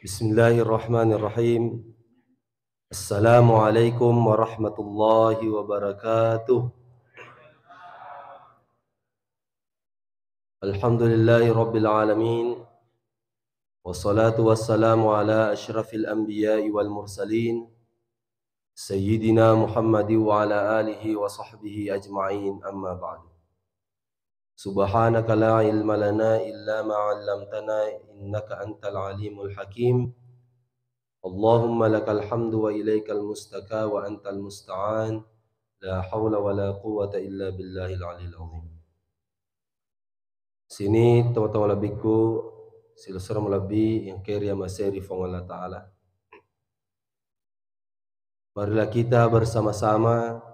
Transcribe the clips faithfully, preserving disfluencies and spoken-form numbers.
Bismillahirrahmanirrahim. Assalamualaikum warahmatullahi wabarakatuh. Alhamdulillahi rabbil alamin. Wassalatu wassalamu ala asyrafil anbiya'i wal mursalin, Sayyidina Muhammadin wa ala alihi wa sahbihi ajma'in, amma ba'du. Subhanaka la ilma lana illa ma 'allamtana innaka antal alimul hakim. Allahumma lakal hamdu wa ilaikal mustaka wa antal musta'an. La haula wa la quwwata illa billahil aliyil azim. Sini, tomatoa malebbikku, silessureng malebbi yang keri amaseri Fuang Allah Ta'ala. Marilah kita bersama-sama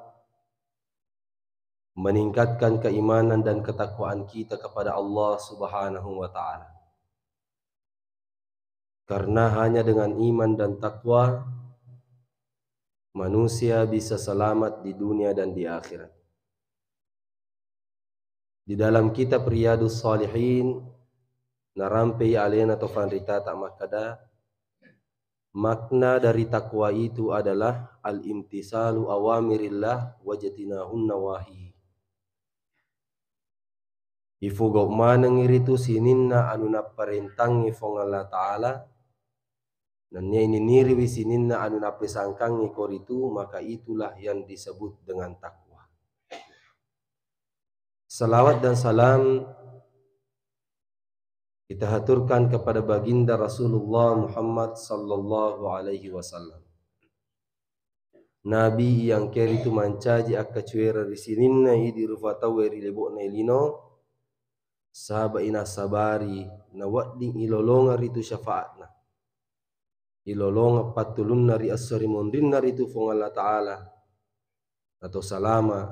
meningkatkan keimanan dan ketakwaan kita kepada Allah Subhanahu wa Ta'ala. Karena hanya dengan iman dan takwa, manusia bisa selamat di dunia dan di akhirat. Di dalam kitab Riyadus Shalihin, narampei alena to fanritata makkada, makna dari takwa itu adalah al-imtisalu awamirillah wajtinahun nawahi. Ifugau manengngi ritu sininna anu napparentangngi Fuang Allah Ta'ala, nennia ininiriwi sininna anu nappesangkangngi ko ritu, maka itulah yang disebut dengan takwa. Salawat dan salam kita haturkan kepada baginda Rasulullah Muhammad sallallahu alaihi wasallam. Nabi yang keritu mancaji akkacuereng ri sininna idi rufa tauwe ri lebo'na lino, saba inasabari nawedding ilolongeng ritu syafaatna. Ilolongeng pattulunna ri esso ri monrinna ritu Fuang Allah Ta'ala, atau salama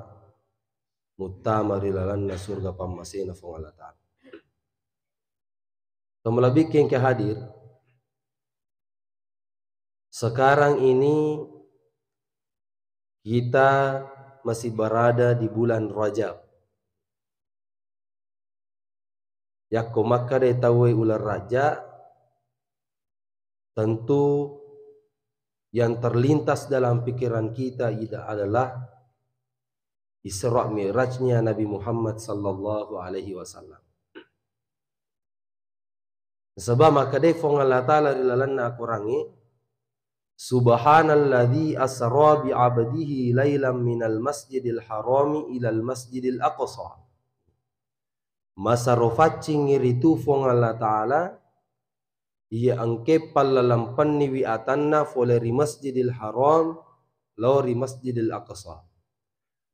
muttama ri lalenna surga pammasena Fuang Allah Ta'ala. To malebbiku engka hadir, sekarang ini kita masih berada di bulan Rajab. Yakko makkadai tauwe uleng Rajab, tentu yang terlintas dalam pikiran kita ida-, adalah Isra Mi'rajnya Nabi Muhammad sallallahu alaihi wasallam. Nasaba makkadai Fuang Allah Ta'ala ri lalenna Akorangnge, "Subhanalladzi asra bi 'abdihi lailam minal masjidil harami ilal masjidil aqsa." Masaro faccingngi ritu Fuang Allah Ta'ala, iya engke pallalempenniwi atanna fole ri Masjidil Haram lao ri Masjidil Aqsa.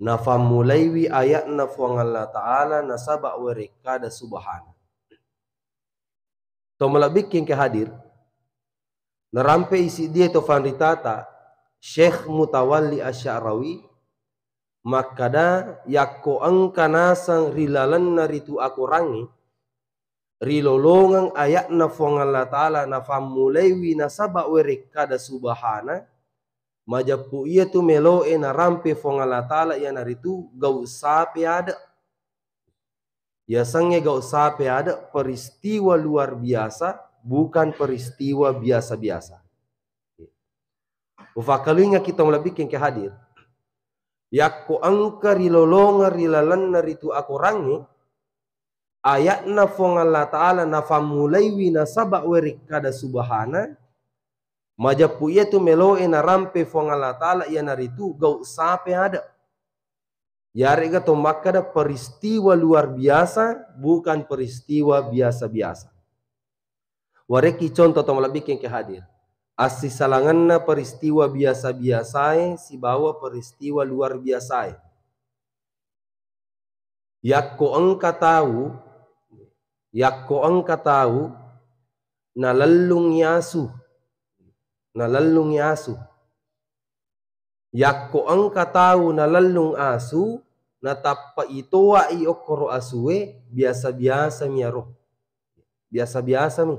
Nafammulaiwi aya'na Fuang Allah Ta'ala nasaba werekkada subhana. To malebbiku engka hadir, narampe isiddie to fanritata Syekh Mutawalli Asy-Sya'rawi makkada, yakko engka naseng ri lalenna ritu Akorangnge, rilolongeng aya'na Fuang Allah Ta'ala nafammulaiwi nasaba werekkada subhana, majeppu iyatu meloe narampe Fuang Allah Ta'ala iyanaritu gau sape ade. Yasengnge gau sape ade peristiwa luar biasa, bukan peristiwa biasa-biasa. Ufakkaluingaki to malebbiku engka hadir. Yakko engka rilolongeng ri lalenna ritu Akorangnge, aya'na Fuang Allah Ta'ala nafammulaiwi nasaba werekkada subhana, majeppu iyatu meloe narampe Fuang Allah Ta'ala iyanaritu gau sape ade. Yarega to makkada peristiwa luar biasa, bukan peristiwa biasa-biasa. Warekki contoh to malebbiku engka hadir. Assisalangenna peristiwa biasa-biasae sibawa peristiwa luar biasae. Yakko engka tau, yakko engka tau nalellungngi asu, nalellungngi asu. Yakko engka tau nalellung asu, natappa itoa'i okkoro asue, biasa-biasa mi iyaro. Biasa-biasa mi.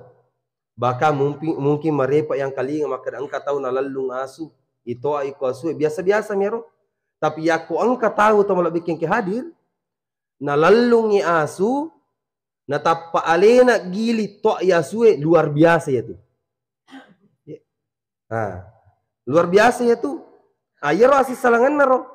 Bahkan mumpi-, mungkin marepa yang kalinga makkeda engka tau nalellung asu, itoa'i ko asue, biasa-biasa mi iyaro. Tapi yakko engka tau to malebbiku engka hadir, nalellungngi asu, natappa alena gili toa'i asue, luar biasa iyatu. Nah, luar biasa ya tu. Ah, iyaro asissalangenna ro.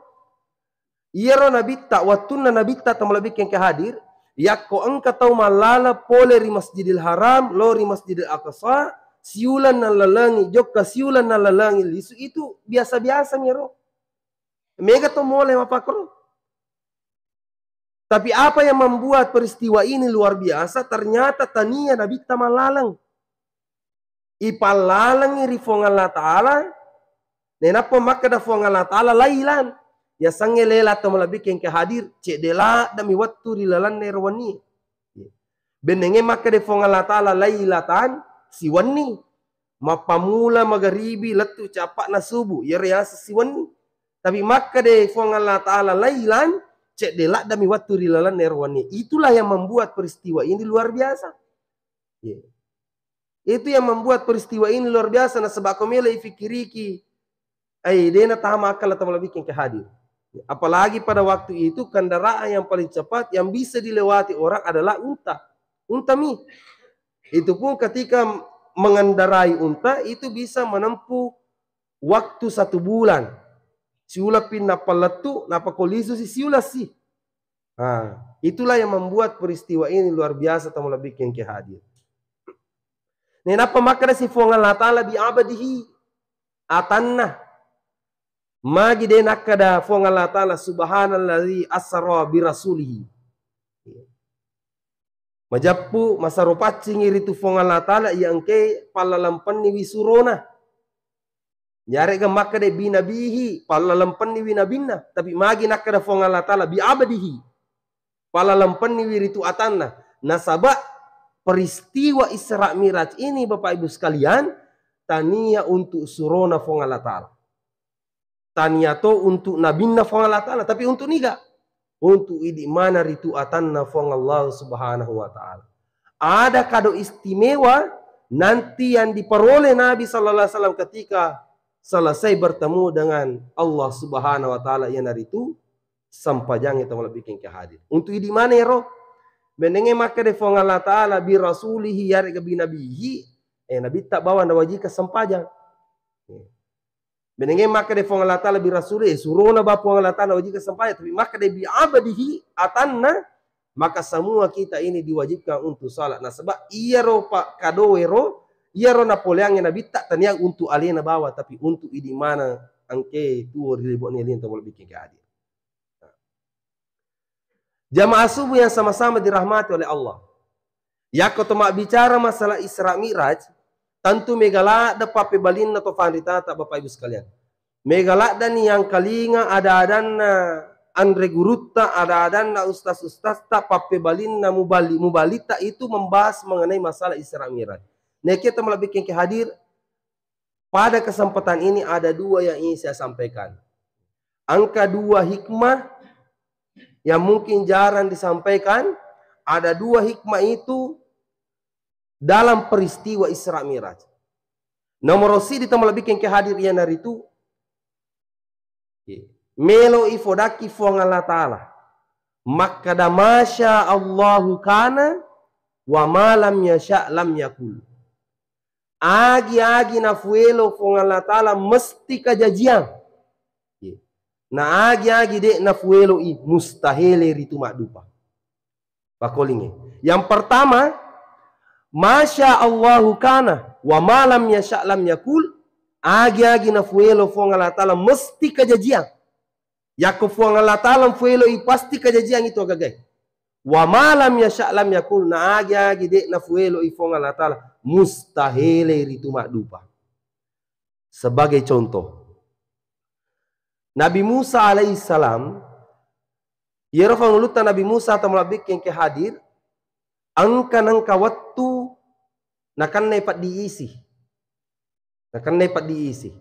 Iyaro nabitta, wattunna nabitta tau malebbi engka hadir, yakko engka tau mallala pole ri Masjidil Haram, lo ri Masjidil Aqsa, siuleng nallalengi, jokka siuleng nallalengi lisu, itu biasa-biasa mi ro. Mega to mole mapakkoro. Tapi apa yang membuat peristiwa ini luar biasa, ternyata tania nabitta mallaleng. Ipallalengi ri Fuang Allah Ta'ala, nainappa makkeda Fuang Allah Ta'ala, "Lailan." Yasengnge lela tau malebbi engka hadir, cedde laddami wettu ri lalenna ero wenni. Bennenge makkeda Fuang Allah Ta'ala, "Lailatan," siwenni. Mappamula magaribi lettu cappa'na subuh, iyaro yaseng siwenni. Tapi makkeda Fuang Allah Ta'ala, "Lailan," cedde laddami wettu ri lalenna ero wenni. Itulah yang membuat peristiwa ini luar biasa. Iya. Itu yang membuat peristiwa ini luar biasa. Nasaba ko melo ifikiriki, ai, de natama akal tau malebbi engka hadir. Apalagi pada waktu itu kendaraan yang paling cepat yang bisa dilewati orang adalah unta. Unta mi. Itu pun ketika mengendarai unta itu bisa menempuh waktu satu bulan. Siulappi nappa lettu, nappa ko lisu si siulasi. Ah, itulah yang membuat peristiwa ini luar biasa tau malebbi engka hadir. Nainappa makkeda si Fuang Allah Ta'ala, "Bi abdihi," atanna. Magi de nakkeda Fuang Allah Ta'ala, "Subhanalladzi asra bi rasulihi." Majeppu, masero paccingi ritu Fuang Allah Ta'ala, iya engkae pallalempenniwi surona. Yarega makkeda bi nabihi, pallalempenniwi nabinna. Tapi magi nakkeda Fuang Allah Ta'ala, "Bi abdihi," pallalempenniwi ritu atanna. Nasaba peristiwa Isra Mi'raj ini, Bapak Ibu sekalian, tania untuk surona Fuang Allah Ta'ala. Tania to untuk nabinna Fuang Allah Ta'ala, tapi untuk niga? Untuk idi mana ritu atanna Fuang Allah Subhanahu wa Ta'ala. Ada kado istimewa nanti yang diperoleh Nabi sallallahu alaihi wasallam ketika selesai bertemu dengan Allah Subhanahu wa Ta'ala, iyanaritu sempajang itu malebbi engka hadir. Untuk idi mana ero? Bennenge makkeda Fuang Allah Ta'ala, "Bi rasulihi," yarega "bi nabihi," eh, nabitta bawang nawajika sempajang. Bennenge makkeda Fuang Allah Ta'ala, "Bi rasuli," eh, surona ba Fuang Allah Ta'ala wajibkan sempajang, tapi makkeda "bi abdihi," atanna, maka semua kita ini diwajibkan untuk salat. Nasaba iyaro pa kadoero, iyaro napoleangnge nabitta tania untuk alena bawa, tapi untuk idi mana engke tuo ri lebo'na alena tau malebbi engka hadir. Jamaah subuh yang sama-sama dirahmati oleh Allah. Yakko to mabbicara masalah Isra Mi'raj, tentu mega ladde pappebalinna to fanritata, Bapak Ibu sekalian. Mega laddeni yang kalinga ada-adanna anre gurutta, ada-adanna ustaz-ustazta, pappebalinna mubali-, mubalitta itu membahas mengenai masalah Isra Mi'raj. Nekia to malebbi engka hadir, pada kesempatan ini ada dua yang ingin saya sampaikan. Angka dua hikmah yang mungkin jarang disampaikan, ada dua hikmah itu dalam peristiwa Isra Mi'raj. Nomor sidi tau malebbi engka hadir iyanaritu, melo ifodakki Fuang Allah Ta'ala. Makkada, "Masya Allahu kana, wa ma lam yasya lam yakul." Agi-agi nafuelo Fuang Allah Ta'ala mesti kajajiang. Na agi-agi de nafueloi, mustahele ritu maddupa. Pakolingnge. Yang pertama, "Masya Allahu kana, wa ma lam yasya lam yakul." Agi-agi nafuelo Fuang Allah Ta'ala mesti kajajiang. Yakko Fuang Allah Ta'ala fueloi, pasti kajajiang itu agagae. "Wa ma lam yasya lam yakul," na agi-agi de nafueloi Fuang Allah Ta'ala, mustahele ritu maddupa. Sebagai contoh, Nabi Musa alaihissalam, iyaro fangulutta Nabi Musa tau malebbi engka hadir, engka nengka wettu nakennai peddi isi. Nakennai peddi isi.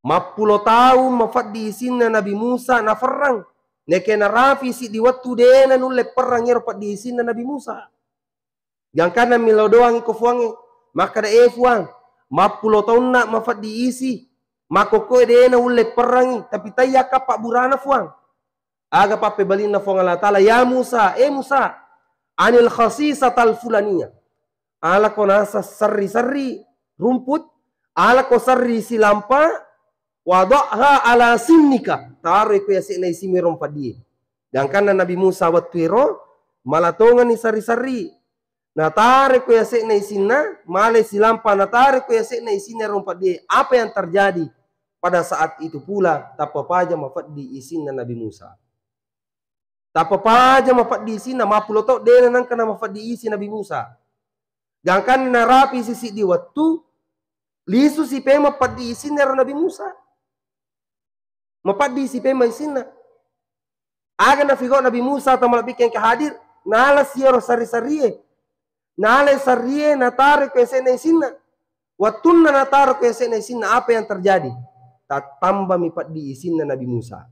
Mappulo taung mafeddi isinna Nabi Musa naferrang. Nekia narapi siddi wettu de nanulle perrang iyaro peddi isinna Nabi Musa. Gangkanna melo doang iko Fuangnge. Makkada, "E Fuang, mappulo taunna mafeddi isi. Makkokkoe de naulle perrangi, tapi taiyakka pabburana Fuang." Aga pappebalinna Fuang Allah Ta'ala, "Ya Musa, e Musa, anil khasisatal fulaniyah." Alako naseng serri-serri rumput, Alako serri silampa, wada'ha ala sinnika, taroi ko yase'na isimmu ero mapeddie. Gangkanna Nabi Musa wettu ero, mala tongenni serri-serri. Natare ko yase'na isinna, male silampa natare ko yase'na isinna ero mapeddie. Apa yang terjadi? Pada saat itu pula, tappa paja mapeddi isinna Nabi Musa. Tappa paja mapeddi isinna, mappulo taung de'na nengka namapeddi isi Nabi Musa. Gangkanna narapi sisiddi wettu, lisu si pemeng peddi isinna ero Nabi Musa. Mapeddi si pemeng isinna. Aga nafigau Nabi Musa, tau malebbikkeng ke hadir, nala si ero serri-serrie. Nala serrie, nataro ko yase'na isinna. Wettunna nataro ko yase'na isinna, apa yang terjadi? Tattambami peddi isinna Nabi Musa.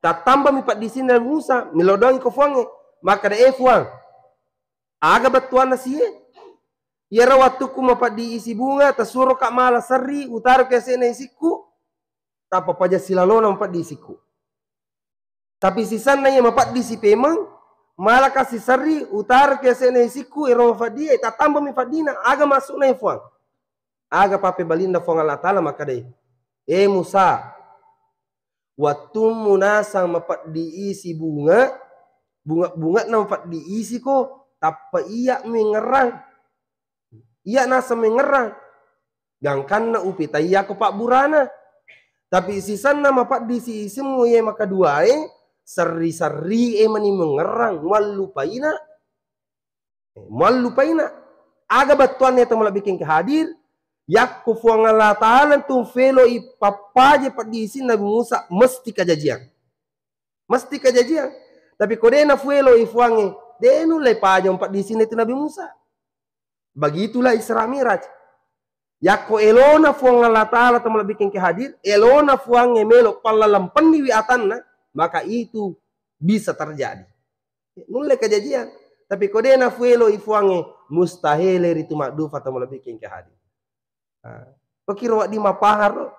Tattambami peddi isinna Nabi Musa, millau doangngi ko Fuangnge. Makkeda, "Eh Fuang, aga bettuanna sie? Iyaro wettukku mapeddi isi bunga, tasuroka mala serri, utaro ko yase'na isikku, tappa paja silalona mapeddi isikku. Tapi sisenna iya mapeddi si pemeng, malaka si serri, utaro ko yase'na isikku, ero mapeddie, tattambami peddina, aga maksudna, eh Fuang?" Aga pappebalinna Fuang Allah Ta'ala makkedai, "Eh Musa, wettummu nasang mapeddi isi bunga, bunga-bunga na mapeddi isiko, tappa iya mengerang. Iya nasang mengerang. Gangkanna upitaiya ko pabburana. Tapi sisenna mapeddi si isimmu ye makaduae, serri-serrie mani mengerang, muallupaina." Muallupaina. Aga bettuanna, tau malebbikkeng ke hadir? Yakko Fuang Allah Ta'ala tu feloi pappaje peddi isinna Nabi Musa, mesti kajajiang. Mesti kajajiang. Tapi ko de nafueloi Fuangnge, de nulle paja mapeddi isinna itu Nabi Musa. Begitulah Isra Miraj. Yakko elona Fuang Allah Ta'ala, tau malebbikkeng ke hadir, elona Fuangnge melo pallalempenniwi atanna, maka itu bisa terjadi. Nulle kajajiang. Tapi ko de nafueloi Fuangnge, mustahil ritu maddupa, tau malebbikkeng ke hadir. Ah, kokiro wedding mapaharo.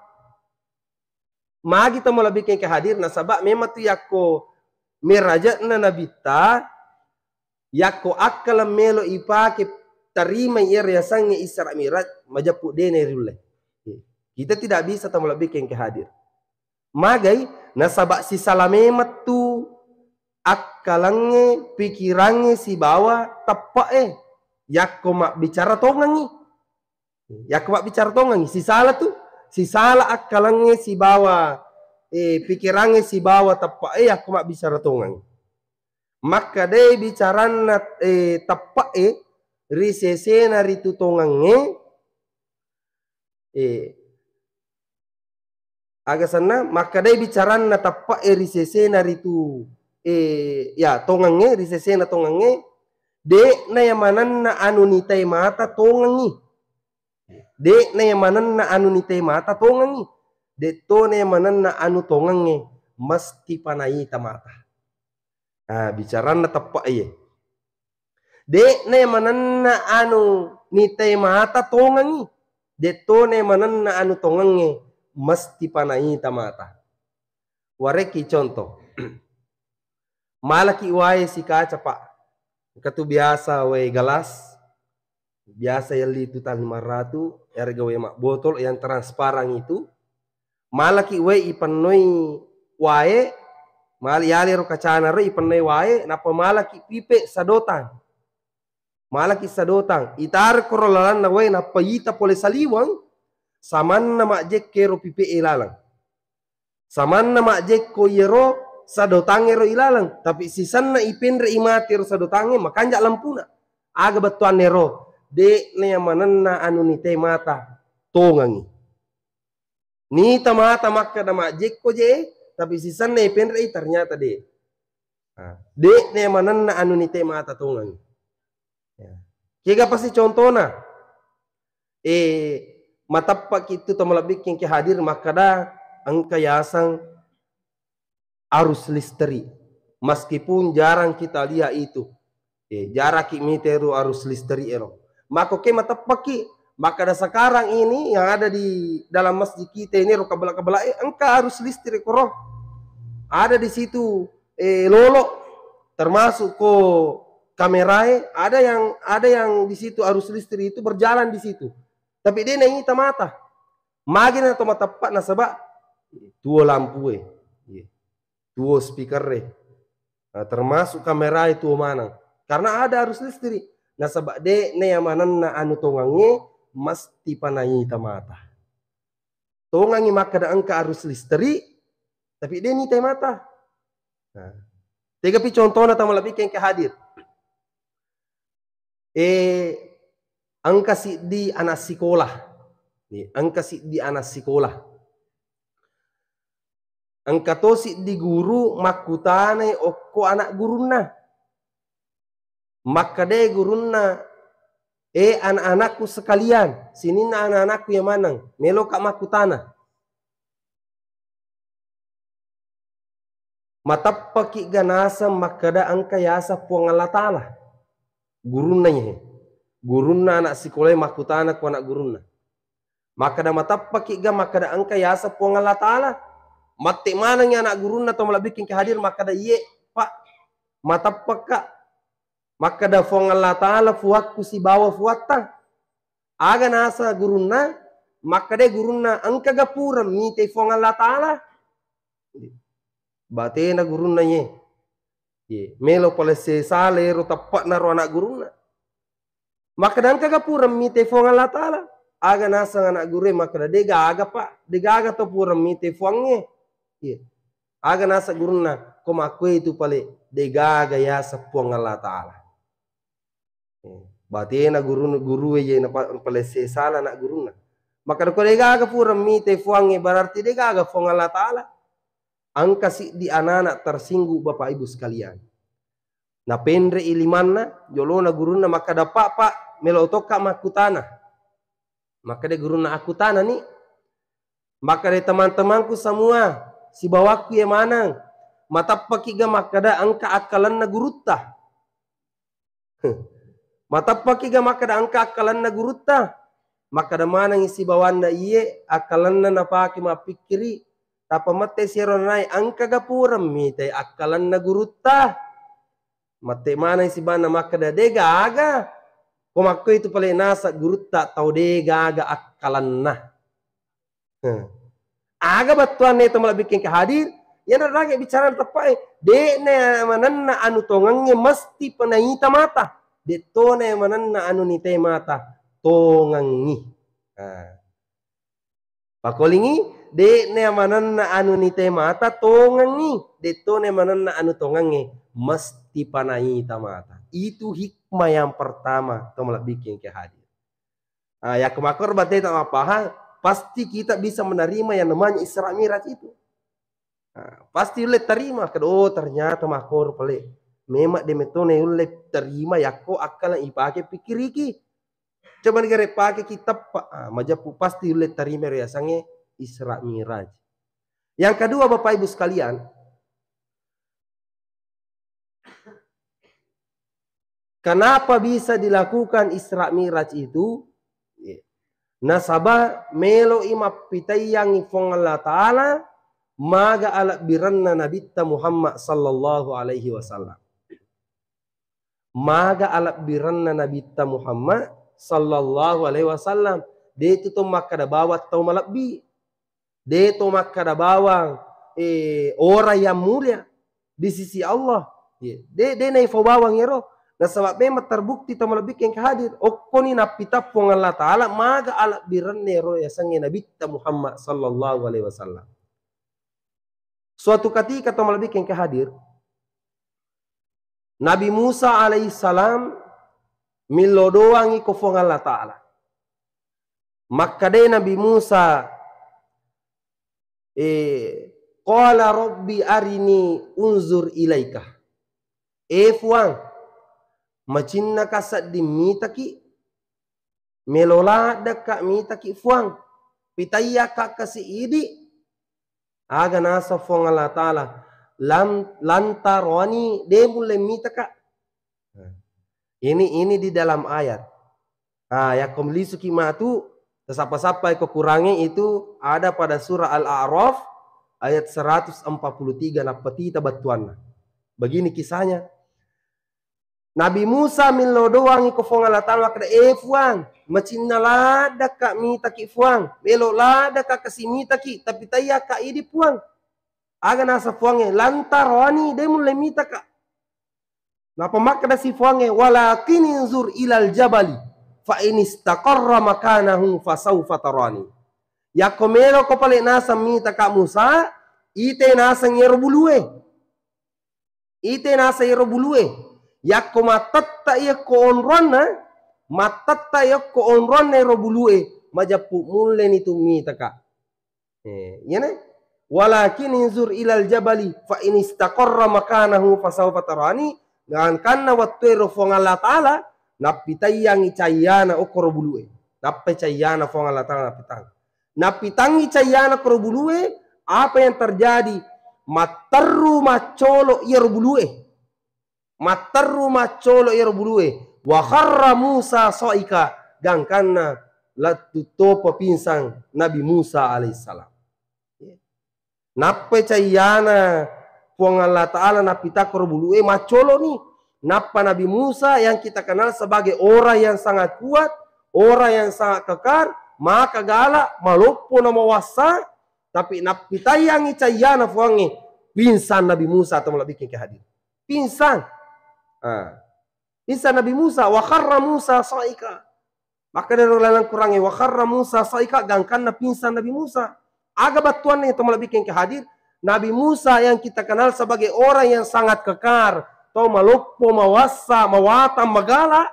Magi tau malebbikkeng ke hadir, nasaba memang tu yakko meraje'na Nabitta, yakko akkaleng melo ipake tarimai iyaro yasengnge Isra Miraj, majeppu de nariulle. Kita tidak bisa, tau malebbikkeng ke hadir. Magai, nasaba sisala memang tu akkalengnge, pikirangnge sibawa teppe'e yakko mabbicara tongengngi. Yakko mabbicara tongengngi, sisala tu, sisala akkalengnge sibawa, eh, pikirangnge sibawa teppe'e yakko mabbicara tongengngi. Makkedai bicaranna, eh, teppe'e ri sesena ritu tongengnge, eh, aga senna, makkedai bicaranna teppe'e ri sesena ritu, eh, ya, tongengnge, ri sesena tongengnge, de'na yamanenna anu nitai mata tongengngi. De'na yamanenna anu nitai mata tongengngi. De'tona yamanenna anu tongengnge, mesti pa naita mata. Ah, bicaranna teppe'e. De'na yamanenna anu nitai mata tongengngi. De'tona yamanenna anu tongengnge, mesti pa naita mata. Warekki contoh. Malaki wae sikaca, Pak. Engka tu biasa wae gelas, biasa yelli tu tali maratu, yarega wae mabbotol yang transparan itu. Malaki wae ipennoi wae, mal-, yalero kacana ro ipennoi wae, nappa malaki pipe sadotang. Malaki sadotang, itaro koro lalanna wae, nappa ita pole saliweng, samanna majjekke ro pipe e laleng. Samanna majjekko iyaro sadotangngero ilaleng, tapi sisenna ipenre'i mate ro sadotangnge, makanja lampuna. Aga bettuanna ero? De'na yamanenna anu nitai mata tongengngi. Nita mata makkeda majjekko je, tapi sisenna ipenre'i ternyata de. Ah, de'na yamanenna anu nitai mata tongengngi. Ya. Kega pasti contona? Eh, mateppaki tu tau malebbikkeng ke hadir makkeda engka yaseng arus listrik. Meskipun jarang kita lihat itu. Eh, jaraki miteru arus listrik ero. Mako ke mateppaki, makkeda sekarang ini yang ada di dalam masjid kita ini ro kabela-kabela, eh, engka arus listrik ro. Ada di situ, eh, lolo, termasuk ko kamerae, ada yang, ada yang di situ arus listrik itu berjalan di situ. Tapi de' naita mata. Magi na to mateppa nasaba tuo lampue. Iya. Tuo speaker e. Nah, termasuk kamera e tuo maneng. Karena ada arus listrik. Nasaba de' na yamanenna anu tongengnge mesti pa naita mata. Tongengngi makkeda engka arus listrik, tapi de' nitai mata. Nah, tegapi contohna tau malebbi engka hadir. Eh, engka siddi anak sikola. Nih, engka siddi anak sikola. Engka to siddi guru makkutanai okko anak gurunna. Makkeda gurunna, "Eh, anak-anakku sekalian, sininna anak-anakku iya maneng, meloka makkutana." Mateppeki'ga naseng makkeda engka yaseng Puang Allah Ta'ala? Gurunna iyahe. Gurunna anak sikolae makkutana ko anak gurunna. Makkeda, "Mateppeki'ga makkeda engka yaseng Puang Allah Ta'ala?" Mette manengngi anak gurunna to malebbi engka hadir makkeda, "Iye, Pak, mateppekka." Makkeda, "Fuang Allah Ta'ala fuakku sibawa fuatta." Aga nasa gurunna, makkeda gurunna, "Engkaga pura mitai Fuang Allah Ta'ala?" Batena gurunna ye. Ye, melo palesse sala ero teppe'na ro anak gurunna. Makkeda, "Engkaga pura mitai Fuang Allah Ta'ala?" Aga naseng anak gurue makkeda, "Degaga, Pak, degaga to pura mitai Fuangnge." Ye. Aga nasa gurunna, "Ko makkue tu pale, degaga yaseng Puang Allah Ta'ala." Eh, batena guru, gurue je napa-, napalesse sala anak gurunna. Makkeda, "Ko degaga pura mitai Fuangnge, berarti degaga Fuang Allah Ta'ala." Engka siddi anak-anak tersinggung, Bapak Ibu sekalian. Napenre'i limanna, jolona gurunna makkeda, "Pak, Pak, melo tokka makkutana." Makkeda gurunna, "Akkutanani." Makkeda, "Teman-temanku semua, sibawakku iya maneng, mateppeki'ga makkeda engka akkalenna gurutta?" Mateppeki'ga makkeda engka akkalenna gurutta? Makkeda manengngi sibawanna, "Iye, akkalenna napake mappikkiri. Tappa mette siro nanae, engkaga pura mitai akkalenna gurutta?" Mette maneng sibawanna makkeda, "Degaga. Ko makkoi tu pale nasa gurutta tau degaga akkalenna." Heh. Aga bettuanna to malebbi engka hadir, iyana rage bicara teppa'e, de'na manenna anu tongengnge mesti pa naita mata, de'tona manenna anu nitai mata tongengngi. Nah. Pakolingi, de'na manenna anu nitai mata tongengngi, de'tona manenna anu tongengnge mesti pa naita mata. Itu hikmah yang pertama to malebbi engka hadir. Ah, yakko makkoro bateta mappahang, pasti kita bisa menerima yang namanya Isra Miraj itu. Ah, pasti ulle terima, kedo, "Oh, ternyata makkoro pale. Memang de metto ne ulle terima yakko akkalang ipake pikkiriki. Coba negara pake kita, Pak." Ah, majeppu pasti ulle terima riasange Isra Miraj. Yang kedua, Bapak Ibu sekalian, kenapa bisa dilakukan Isra Miraj itu? Nasaba melo'i mappitaiyangi Fuang Allah Ta'ala maga alebbirenna Nabitta Muhammad sallallahu alaihi wasallam. Maga alebbirenna Nabitta Muhammad sallallahu alaihi wasallam. De tu to makkeda bawang tau malebbi. De to makkeda bawang, eh, orang yang mulia di sisi Allah. Iya. De, de naifau bawang ero. Nasaba memang terbukti to malebbi engka hadir. Okkoni nappita Fuang Allah Ta'ala maga alebbirenna ero yasengnge Nabitta Muhammad sallallahu alaihi wasallam. Suatu ketika to malebbi engka hadir, Nabi Musa alaihissalam millo doangi ko Fuang Allah Ta'ala. Makkedai Nabi Musa, eh, "Qala rabbi arini unzur ilaika." "Eh Fuang, macinnaka sedding mitaki, melo laddekka mitaki Fuang, pitaiyaka kasi idi." Aga nasa Fuang Allah Ta'ala, "Lam, lan tarani, de mulle mitaka." Ini, ini di dalam ayat. Ah, yakko melisuki matu, tasappa-sappai kekurangan itu ada pada surah Al-A'raf ayat seratus empat puluh tiga, nappatita battuanna. Begini kisahnya. Nabi Musa millau doangngi ko Fuang Allah Ta'ala makkeda, "Eh Fuang, macinna laddakka mitaki Fuang, melo laddakka kasi mitaki, tapi taiyakka idi Fuang. Aga nasa Fuangnge, lantaroani de mulle mitaka." Napa makkeda si Fuangnge, "Walakin inzur ilal jabali, fa in istaqarra makanahu fasaufa tarani." Yakko melo ko pale naseng mitaka Musa, ite naseng iyaro bulue. Ite naseng iyaro bulue. Yakko mattetta iyakko onroanna, mattetta iyakko onroanna iyaro bulue, majeppu mulleni tu mitaka. Eh, iyana? "Walakin inzur ilal jabali fa in istaqarra makanahu fasaufa tarani." Gangkanna wettuero Fuang Allah Ta'ala nappitaiyangi cayyana okkoro bulue. Nappai cayyana Fuang Allah Ta'ala nappitang. Nappitangi cayyana koro bulue, apa yang terjadi? Matterru maccolo iyaro bulue. Matterru maccolo iyaro bulue. Wa kharra Musa soika, gangkanna lettu topa pinsang Nabi Musa alaihissalam. Nappai cayyana Puang Allah Ta'ala nappitakkoro bulue, maccoloni. Nappa Nabi Musa yang kita kenal sebagai orang yang sangat kuat, orang yang sangat kekar, maka galak, maloppo na mawassa, tapi nappitaiyangi cayyana Puangnge, pingsan Nabi Musa atau malebbikkeng ke hadir. Pingsan. Ah. Pingsan Nabi Musa, wa kharra Musa saika. Makkedaro lalang Kurangnge, wa kharra Musa saika, gangkanna pingsan Nabi Musa. Aga battuanna to malebbikkeng ke hadir? Nabi Musa yang kita kenal sebagai orang yang sangat kekar, to maloppo, mawassa, mawatang, magala.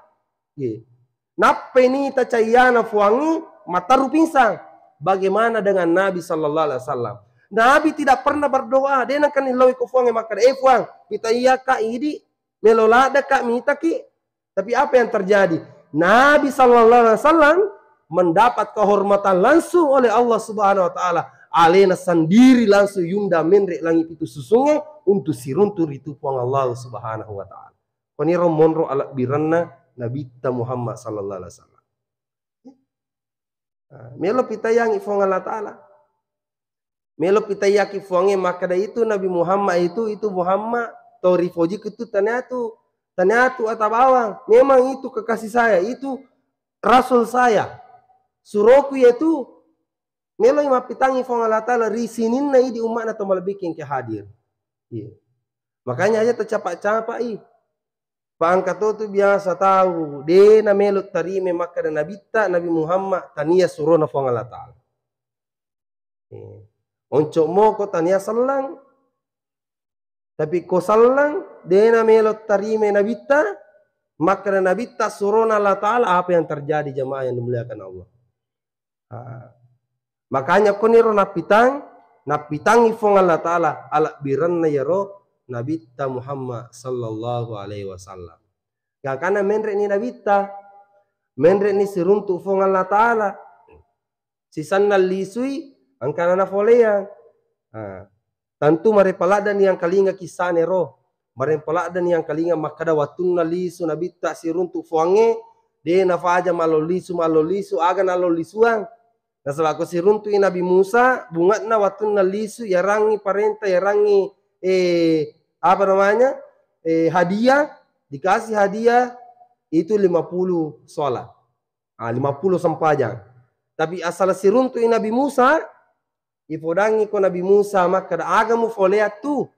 Ye. Nappai nita cayyana Puangnge, matterru pingsan. Bagaimana dengan Nabi sallallahu alaihi wasallam? Nabi tidak pernah berdoa, de nengka nillau ko Puangnge makkeda, "Eh Puang, pitaiyakka idi, melo laddakka mitaki." Tapi apa yang terjadi? Nabi sallallahu alaihi wasallam mendapat kehormatan langsung oleh Allah Subhanahu wa Ta'ala. Alena sendiri langsung yunda menre langi pitu susungnge untuk siruntu ritu Puang Allah Subhanahu wa Ta'ala. Koniro monro alebbirenna Nabitta Muhammad sallallahu alaihi wasallam. Ah, melo pitayangi Puang Allah Ta'ala. Melo pitayaki Puangnge makkeda itu Nabi Muhammad itu, itu Muhammad, to ripojiku tu taniatu, taniatu atabawang. Memang itu kekasih saya, itu rasul saya. Suroku yaitu meloi mappitangi Puang Allah Ta'ala ri sininna idi umma'na to malebbikkeng ke hadir. Iya. Makanya aja tercapak-capak i. Pangka to tu biasa tau, de na melo tarime makkeda Nabitta, Nabi Muhammad, tania surona Puang Allah Ta'ala. Eh, onco moko tania sellang. Tapi ko sellang, de na melo tarime Nabitta, makkeda Nabitta surona Allah Ta'ala, apa yang terjadi jamaah yang dimuliakan Allah? Ah. Makanya koniro nappitang, nappitangi Puang Allah Ta'ala, alebbirenna yaro Nabitta Muhammad sallallahu alaihi wasallam. Gangkanna menre'ni Nabitta, menre'ni siruntu Puang Allah Ta'ala. Sisenna lisui, engkana nafoleang. Ah. Tentu marepaladdani yang kalinga kisane ro. Marepaladdani yang kalinga makkeda wattunna lisu Nabitta siruntu Puangnge, de nafaja mallo lisu, mallo lisu, aga nallo lisuang. Nasaba ko siruntu'i Nabi Musa, bunge'na wattunna lisu, yarangngi parenta, yarangngi, eh, apa namanya, eh, hadiah, dikasih hadiah itu lima puluh sholat. Ah, lima puluh sempajang. Tapi asal siruntu'i Nabi Musa, ipodangngi ko Nabi Musa makkeda, "Aga mufoleang tu?"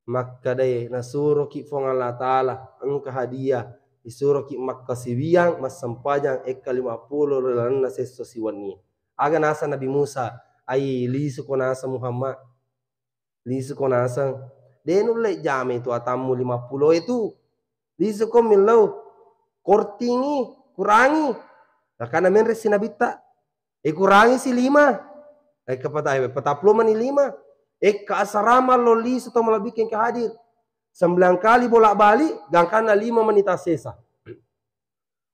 Makkedae, "Nasuroki Puang Allah Ta'ala, engka hadiah, isuroki makkasiwiang, massempajang ekka lima puluh ri lalenna sesso siwenni." Aga naseng Nabi Musa, "Ai, lisuko naseng Muhammad. Lisuko naseng. De nulle jamai tu atammu lima puluh itu. Lisuko millau. Kortingi, kurangi." Nakana menre si Nabitta, "Eh, kurangi si lima." Ekka pata-, eh, patappulo mani lima. Ekka asarama lo lisu to malebbikkeng ke hadir. Sembilan kali bolak-balik, gangkanna lima mani tassesa.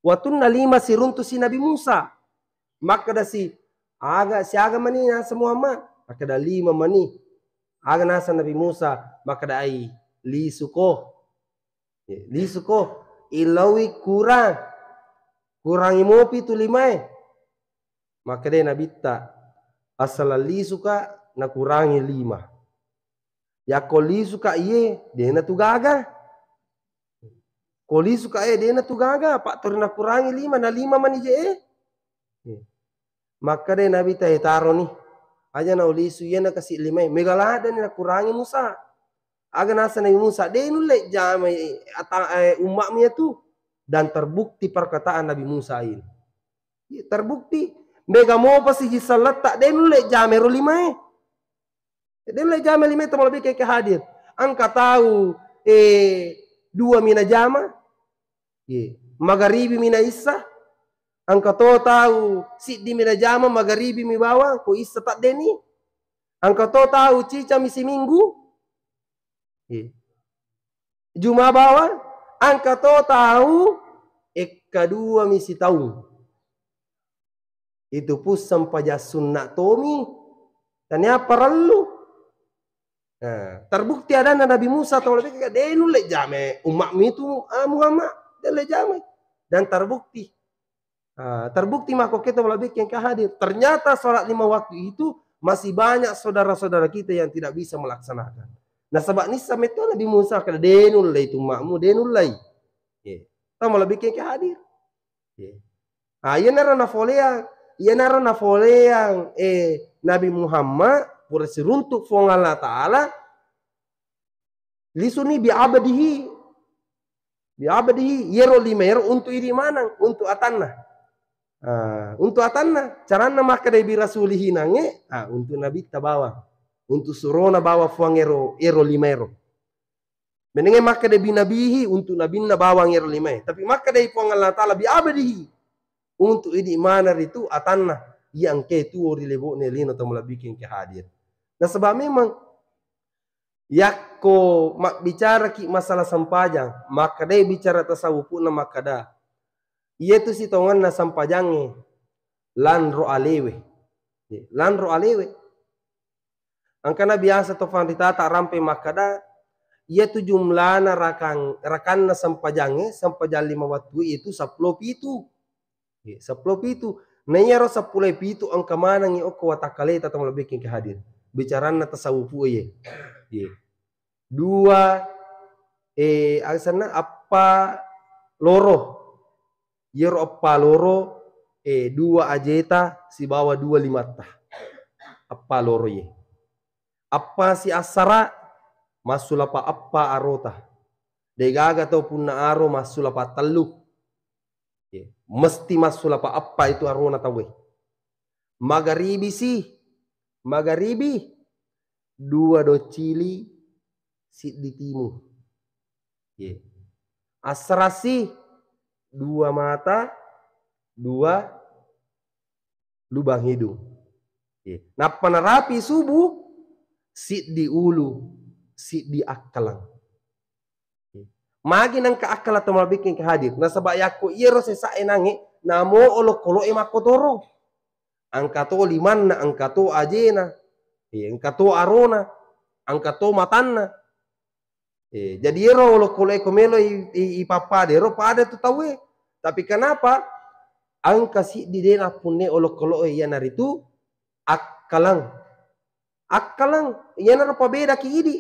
Wattunna lima siruntu si Nabi Musa. Makkeda si, "Aga, siaga mani naseng Muhammad?" Makkeda, "Lima mani." Aga naseng Nabi Musa? Makkeda, "Ai, lisuko. Lisuko. Ilaui kurang. Kurangi mopi tu limae." Makkeda Nabitta, "Asal lisuka nakurangi lima. Yakko lisuka iye, dena tu gaga." Ko lisu ka e, dena tu gaga, pak tori nakurangi lima, na lima mani je e. Makkeda Nabi, tae taroni. Aja na ulisu, iya na kasi lima e. Mega ladani nakurangi Musa. Aga nasa Nabi Musa, de nulle jamai ata-, eh, ummakmu iya tu. Dan terbukti perkataan Nabi Musa ini. Iya, terbukti. Mega mopa siji selletta, de nulle jamai ro lima e. De nulle jamai lima e, tau malebbi ke hadir. Engka tau, eh, dua mina jama. Iya. Magaribi mina issa. Engka to tau siddi mina jama, magaribi mi bawang, ko issa taddeni. Engka to tau cicami siminggu. Iya. Juma bawang, engka to tau ekka dua mi sitaung. Itu pun sempajang sunna tomi. Tania parellu. Nah, terbukti adanna Nabi Musa, tau lebih ke, de nulle jame ummakmu itu, ah, Muhammad, de nulle jame. Dan terbukti. Ah, terbukti mako kita lebih ke hadir. Ternyata sholat lima waktu itu masih banyak saudara-saudara kita yang tidak bisa melaksanakan. Nah, sebab nissa metto Nabi Musa kada de nulle itu ummakmu, de nulle. Ye. Tau lebih ke hadir. Ye. Ah, iyanaro nafoleang, iyanaro nafoleang, eh, Nabi Muhammad pura siruntuk Fuang Allah Ta'ala, lisuni bi abdihi. Bi abdihi, yero lima yero untuk idi maneng, untuk atanna. Ah, untuk atanna, caranna makkeda bi rasulihi nange, ah, untuk nabitta bawang, untuk surona bawang Fuang ero, ero lima ero. Menenge makkeda bi nabihi, untuk nabinna bawang ero lima e. Tapi makkeda Puang Allah Ta'ala bi abdihi, untuk idi maneng ritu atanna, iya engke tuo ri lebo'ne lino tau malebbi ke hadir. Nasaba memang yakko mabbicaraki masalah sempajang, makkeda bicara tasawufu na makkeda, iya tu sitongenna sempajangnge lanro alewe. Lanro alewe. Engkana biasa to fanritata rampe makkeda, iya tu jumlana rakang-, rakanna sempajangnge, sempajang lima wattu itu seppulo pitu. Ye, seppulo pitu. Na iyaro seppulo pitu engka manengngi okko watakkaleta tau malebbi ke hadir. Bicaranna tasawufu ye. Ye. Dua, eh, asenna eppa loro. Iyaro eppa loro, eh, dua ajeta sibawa dua limatta. Eppa loro ye. Eppa si assara, massulapa eppa arota. Degaga tau punna aro massulapa tellu. Ye, mesti massulapa eppa itu arona tauwe. Magaribi si, magaribi, dua docili, siddi timu. Ye. Assarasi, dua mata, dua lubang hidung. Ye. Nappa narapi subuh, siddi ulu, siddi akkalang. Ye. Magi nangka akkala tau malebbi ke hadir. Nasaba yakko iyaro sesa e nange, namo olokolo'e makkotoro. Engka to limanna, engka to ajena, ye, engka to arona, engka to matanna. Eh, jadi iyaro olokolo'e ko melo i, i, ipappada ero pada tu tauwe. Tapi kenapa? Engka siddi de nappunne olokolo'e, iyanaritu akkalang. Akkalang, iyanaro pabedaki idi.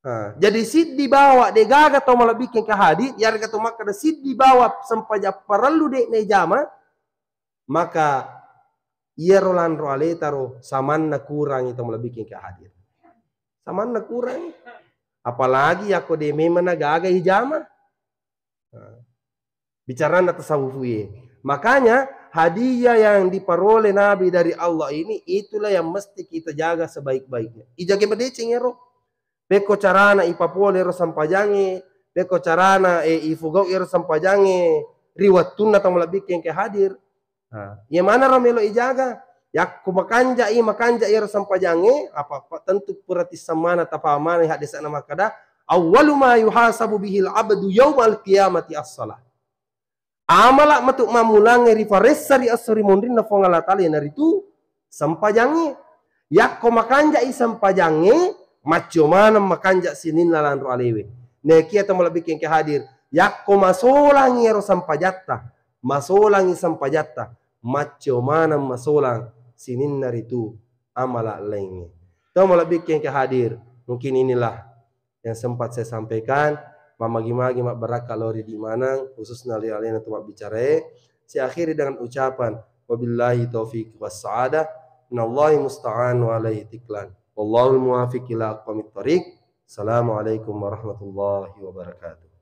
Ha, jadi siddi bawa degaga tau malebbi ke hadir, yarega tau makkeda siddi bawa sempajang parellu de naijama, maka iyaro lanro aleta ro samanna kurangi tau malebbi ke hadir. Samanna kurangi. Apalagi yakko de memang na gaga ijama. Nah, bicarana tasawufu ye. Makanya hadiah yang diperoleh Nabi dari Allah ini itulah yang mesti kita jaga sebaik-baiknya. Ijage madeceng ero. Pekko carana ipapole ero sempajangnge, pekko carana, eh, ifugau ero sempajangnge ri wettunna tau malebbi ke hadir. Nah, iya manaro melo ijaga. Yakko makanjai, makanjai ero sempajangnge, apa, apa tentu pura tisseng maneng tapamane haddesana makkeda, "Awwalu ma yuhasabu bihil abdu yaumal qiyamati as-shalah." Amala matu mammulangnge rifaressa ri esso ri monrinna Fuang Allah Ta'ala iyanaritu sempajangnge. Yakko makanjai sempajangnge, maccio maneng makanja sininna lanro alewe. Nekia tau malebbi ke hadir, yakko masolangi ero sempajatta, masolangi sempajatta, maccio maneng masolang sininna ritu amala laingnge. Tau malebbi ke hadir, mungkin inilah yang sempat saya sampaikan. Mammagi-magi mabbarakka lao ri idi maneng, khususna ri alena tu mabbicarae. Saya akhiri dengan ucapan, wabillahi taufiq wassa'adah, minallahi musta'an wa alaihi tiklan. Wallahul muwafiq ila aqwamit thariq. Assalamualaikum warahmatullahi wabarakatuh.